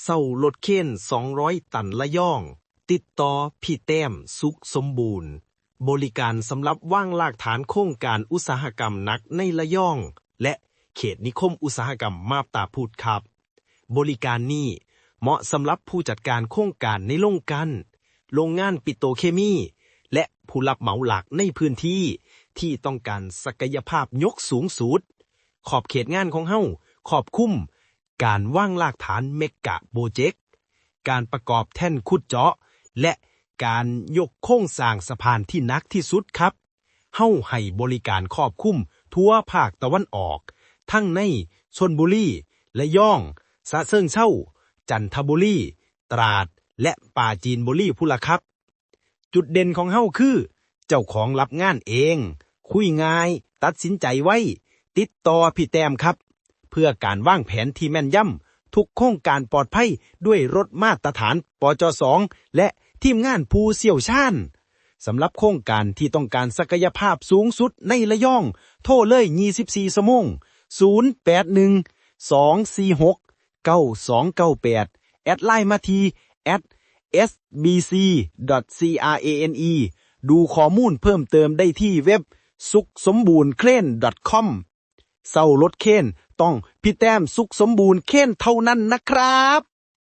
ເຊົ່າລົດເຄນສອງຮ້ອຍຕັນລະຍອງ ຕິດຕໍ່ພີ່ແຕ້ມ ສຸກສົມບູນ ບໍລິການສຳລັບວາງລາກຖານໂຄງການອຸດສາຫະກຳໜັກໃນລະຍອງ ແລະ ເຂດນິຄົມອຸດສາຫະກຳມາບຕາພຸດຄັບ. ບໍລິການນີ້ເໝາະສຳລັບຜູ້ຈັດການໂຄງການໃນໂລງກັ່ນ, ໂລງງານປິໂຕເຄມີ ແລະ ຜູ້ຮັບເໝົາຫຼັກໃນພື້ນທີ່ທີ່ຕ້ອງການສັກກະຍະພາບຍົກສູງສຸດ. ຂອບເຂດງານຂອງເຮົາຄອບຄຸມການວາງລາກຖານເມກະໂປຣເຈັກ, ການປະກອບແທ່ນຂຸດເຈາະ ແລະ ການຍົກໂຄງສ້າງສະພານທີ່ໜັກທີ່ສຸດຄັບ. ເຮົາໃຫ້ບໍລິການຄອບຄຸມທົ່ວພາກຕາເວັນອອກ, ທັງໃນຊົນບູລີ, ລະຍອງ, ສະເຊີງເຊົາ, ຈັນທະບູລີ, ຕາດ ແລະ ປາຈີນບູລີພຸ້ນລະຄັບ. ຈຸດເດັ່ນຂອງເຮົາຄື ເຈົ້າຂອງຮັບງານເອງ, ຄຸຍງ່າຍ, ຕັດສິນໃຈໄວ. ຕິດຕໍ່ພີ່ແຕ້ມຄັບ ເພື່ອການວາງແຜນທີ່ແມ່ນຢຳ. ທຸກໂຄງການປອດໄພດ້ວຍລົດມາດຕະຖານ ປຈສອງ ແລະ ທີມງານຜູ້ຊ່ຽວຊານ. ສຳລັບໂຄງການທີ່ຕ້ອງການສັກກະຍະພາບສູງສຸດໃນລະຍອງ, ໂທເລີຍ ຊາວສີ່ຊົ່ວໂມງ, ສູນແປດໜຶ່ງ ສອງສີ່ຫົກ ເກົ້າສອງເກົ້າແປດ ແອັດໄລນ໌ມາທີ່ ແອັດເອັສບີຊີດອດຊີອາເອເອັນອີ ດູຂໍ້ມູນເພີ່ມເຕີມໄດ້ທີ່ເວັບ ສຸກສົມບູນເຄຣນດອດຄອມ. ເຊົ່າລົດເຄນ ຕ້ອງພີ່ແຕ້ມ ສຸກສົມບູນເຄຣນເທົ່ານັ້ນນະຄັບ.